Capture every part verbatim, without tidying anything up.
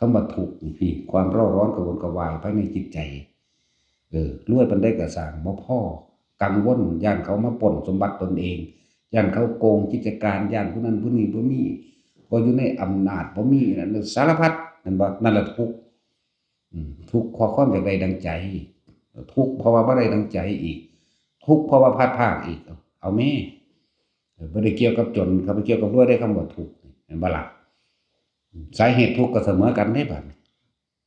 คำว่าทุกข์นี่พี่ ความเร่าร้อนกระวนกระวายภายในจิตใจ เออ รวยปานใดก็ซ่าง บ่พอ กังวล ย้านเขามาปล้นสมบัติตนเอง ย้านเขาโกงกิจการ ย้านผู้นั้นผู้นี้บ่มี บ่อยู่ในอำนาจ บ่มีนั่น สารพัด แม่นบ่ นั่นแหละทุกข์ อืม ทุกข์เพราะความอยากได้ดังใจ ทุกข์เพราะว่าบ่ได้ดังใจอีก ทุกข์เพราะว่าพลัดพรากอีก เอาแม่ เออ บ่ได้เกี่ยวกับจน ก็บ่เกี่ยวกับรวยเด้ คำว่าทุกข์ แม่นบ่ล่ะ สาเหตุทุกข์ก็เสมอกันเด้บัดนี้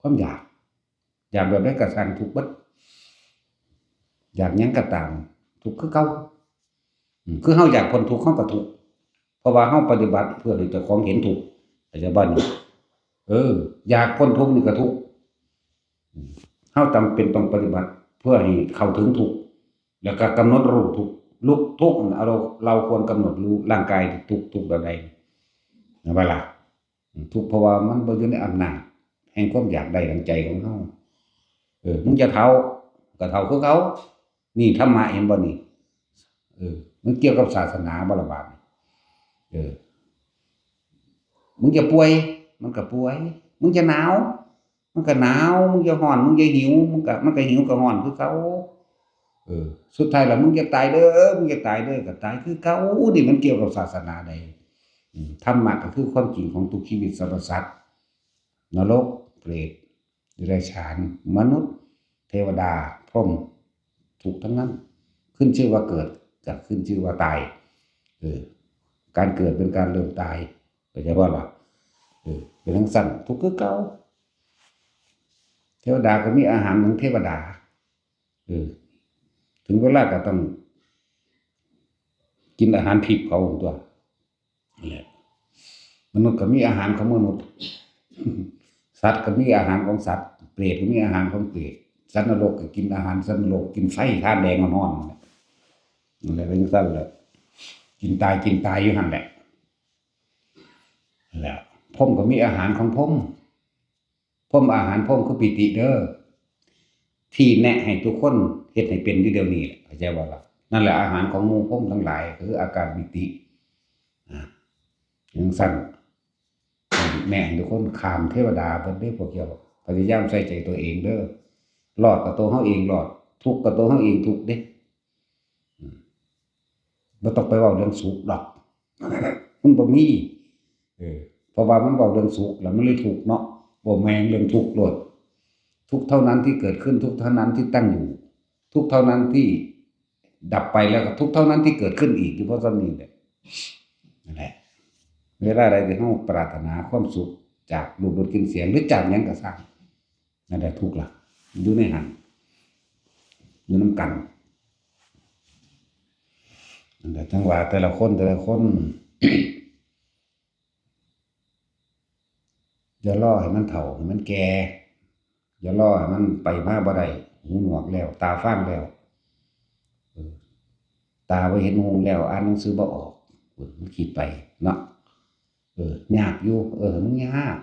ความอยาก อยากแบบใดก็ซ่าง ทุกข์เบิด อยากหยังก็ตาม ทุกข์คือเก่า อืม คือเฮาอยากพ้นทุกข์ เฮาก็ทุกข์ เพราะว่าเฮาปฏิบัติเพื่อให้เจ้าของเห็นทุกข์ เข้าใจบ่นี่ เออ อยากพ้นทุกข์นี่ก็ทุกข์ อืม เฮาจำเป็นต้องปฏิบัติเพื่อให้เข้าถึงทุกข์ แล้วก็กำหนดรู้ทุกข์ ลุกทุกข์ เอา เราควรกำหนดรู้ร่างกายทุกข์ ทุกข์แบบใด แม่นบ่ล่ะ ทุกข์เพราะว่ามันบ่อยู่ในอำนาจแห่งความอยากได้ดังใจของเฮา เออ มึงจะเฒ่า ก็เฒ่าคือเก่า นี่ธรรมะ เห็นบ่นี่ เออ มันเกี่ยวกับศาสนาบ่ล่ะบาดนี้ เออ มึงจะป่วย มันก็ป่วย มึงจะหนาว มันก็หนาว มึงจะร้อน มึงจะหิว มันก็ มันก็หิวก็ร้อนคือเก่า เออ สุดท้ายแล้วมึงจะตายเด้อ มึงจะตายเด้อ ก็ตายคือเก่า นี่มันเกี่ยวกับศาสนาใด อืม ธรรมะก็คือความจริงของทุกชีวิตสรรพสัตว์ นรก เปรต เดรัจฉาน มนุษย์ เทวดา พรหม ทุกข์ทั้งนั้น ขึ้นชื่อว่าเกิด ก็ขึ้นชื่อว่าตาย เออ การเกิดเป็นการเริ่มตาย เข้าใจบ่ล่ะ เออ เป็นจั่งซั้น ทุกข์คือเก่า เทวดาก็มีอาหารของเทวดา เออ ถึงเวลาก็ต้องกินอาหารทิพย์เขาตั๊ว นั่นแหละ มนุษย์ก็มีอาหารของมนุษย์ สัตว์ก็มีอาหารของสัตว์ เปรตก็มีอาหารของเปรต สัตว์นรกก็กินอาหารสัตว์นรก กินไฟถ่านแดงร้อนๆ นั่นแหละ นั่นแหละ เป็นจั่งซั้นแหละ กินตาย กินตายอยู่หั่นแหละ นั่นแหละ พรหมก็มีอาหารของพรหม พรหม อาหารพรหมคือปีติเด้อ ที่แนะให้ทุกคนเฮ็ดให้เป็นอยู่เดี๋ยวนี้แหละ เข้าใจบ่ล่ะ นั่นแหละอาหารของหมู่พรหมทั้งหลาย คืออาการปีติ อ่า จั่งซั้น แนะให้ทุกคนข้ามเทวดาเบิดเด้อพวกเจ้า พยายามใส่ใจตัวเองเด้อ รอดก็ตัวเฮาเองรอด ทุกข์ก็ตัวเฮาเองทุกข์เด้ อืม บ่ต้องไปเว้าเรื่องสุขดอก มันบ่มี เออ เพราะว่ามันเว้าเรื่องสุขแล้วมันเลยทุกข์เนาะ บ่แม่นเรื่องทุกข์โลด ทุกข์เท่านั้นที่เกิดขึ้น ทุกข์เท่านั้นที่ตั้งอยู่ ทุกข์เท่านั้นที่ดับไป แล้วก็ทุกข์เท่านั้นที่เกิดขึ้นอีก อยู่เพราะส่ำนี้แหละ นั่นแหละ เวลาใดที่เฮาปรารถนาความสุขจากรูปรสกลิ่นเสียง หรือจากหยังก็ซ่าง นั่นแหละทุกข์ล่ะ อยู่ในหั่น อยู่นำกัน นั่นแหละ จั่งว่าแต่ละคน แต่ละคน อย่ารอให้มันเฒ่า ให้มันแก่ อย่ารอให้มันไปมาบ่ได้ หูหนวกแล้ว ตาฟางแล้ว เออ ตาบ่เห็นหุงแล้ว อ่านหนังสือบ่ออก เออ มันคิดไปเนาะ เออ ยากอยู่ เออ มันยาก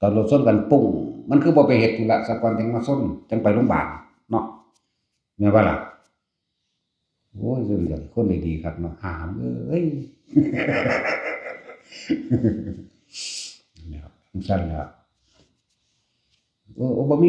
ตอนรถชนกันปุ้ง มันคือบ่ไปเฮ็ดธุระซะก่อนจั่งมาชน จั่งไปโรงบาลเนาะ แม่นบ่ล่ะ โอ้ย เรื่องจั่งคนได้ดีคักเนาะ หามเอ้ย แล้ว จั่งซั้นแล้ว โอ้ โอ้ บ่มี